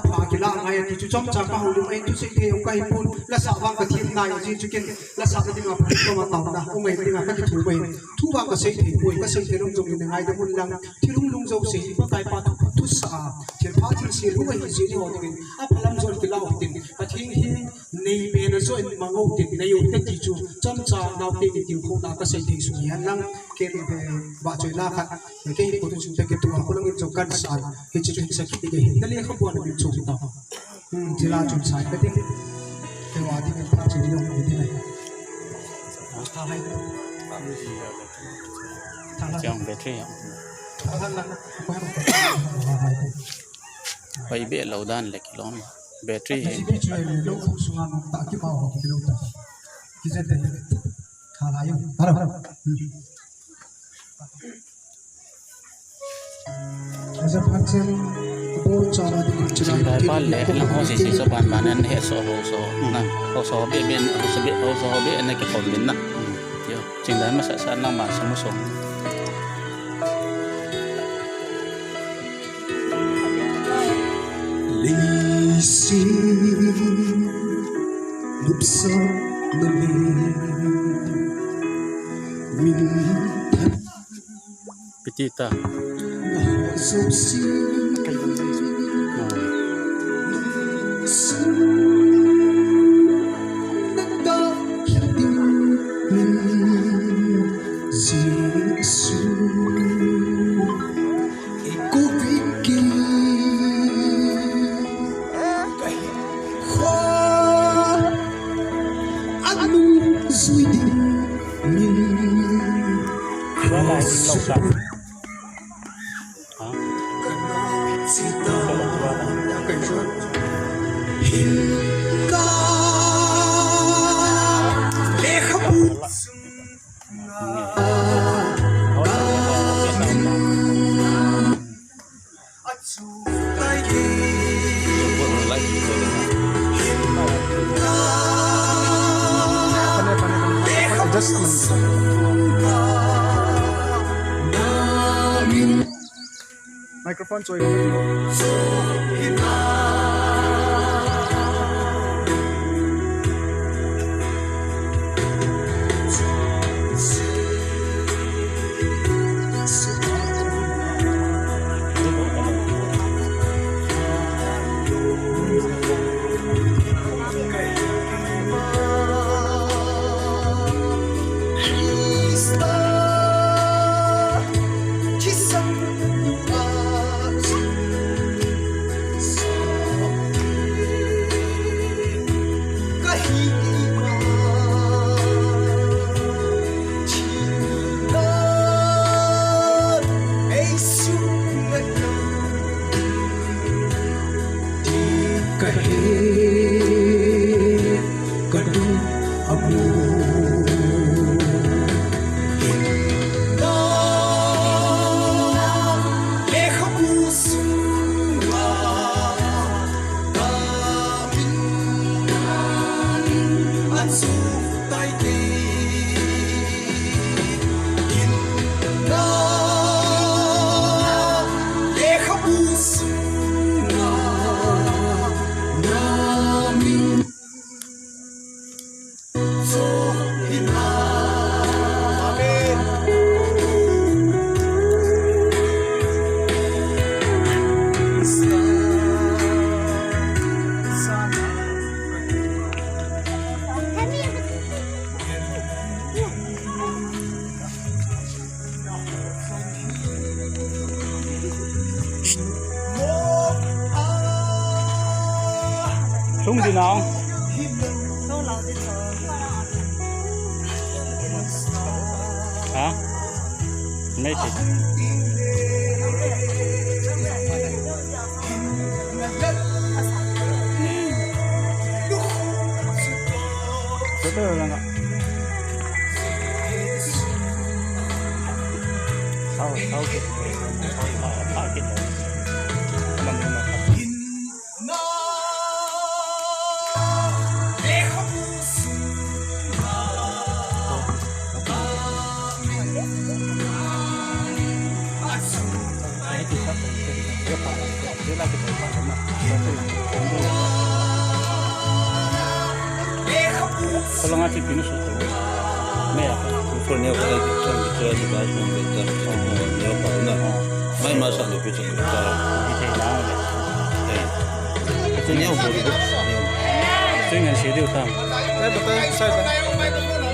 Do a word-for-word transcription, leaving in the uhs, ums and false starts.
Pha kila ngai ati chu chomcha ka houlim ahin, thusei thei jong kahi pon, la sah vang ka thim nai, ajeh chu ken la sah na dinga phatah koma taona um ahi dinga ka kithu mai. Thu vang ka sei thei poi, ka sei thei nom jong in ngaidam un lang. Thil hunglhung jouse hi Pakai pa thu, thusah a, thilpha thilse lhung ahi jeh in eiho dingin aphalam jon kila u hitin, Pathen hi nei be na jo in mang u hitin, nei u hite ti chu chomcha naote ni ding khu na ka sei thei sung hi hen lang. Ken, eh, vahchoi la khat, eh, kei hin kho tu chun te kei tu a, kho lang in jong kan san, hiche chu hin sa kit ding ahi, na lekhabu a na min chu ta. Hmm, chila chun sai ka ding. Kei va ding in pha chun jong ni ding ahi. Tha hai. Tha hai. Chang battery jong. Tha hai na. Hoi be lou dan le kilom. Battery hi. Battery chu lo khum sunga nung ta ki ma ho ki lo ta. Ki je te. Tha lai yo. Tha lai. Hmm. Aja phan chen bol cha la ding chila. Chingdai pa le lang ho si si so ban ban an he so ho so. Na. Ho so be ben ho so be ho so be na ki pom bin na. Yo. Chingdai masa sa na ma sa mo so. Leiset nopsahna le minthanna. Piti ta. Jesu. Adjustment. Microphone chu. Lhung di nau. Ha? Mei ti. Betul lah, nak. Tahu, tahu ke. Tahu, tahu ke. Teman, teman. Kholanga chu pin su to. Me a. Kho neo ka ai chang ki chua ji ba chang ki chua ji ba neo ba na. Mai ma sa lo ki chang ki chua. Di thei na le. Eh. Neo bo di. Neo. Chang an si diu ta. Ai ba ta sai ta.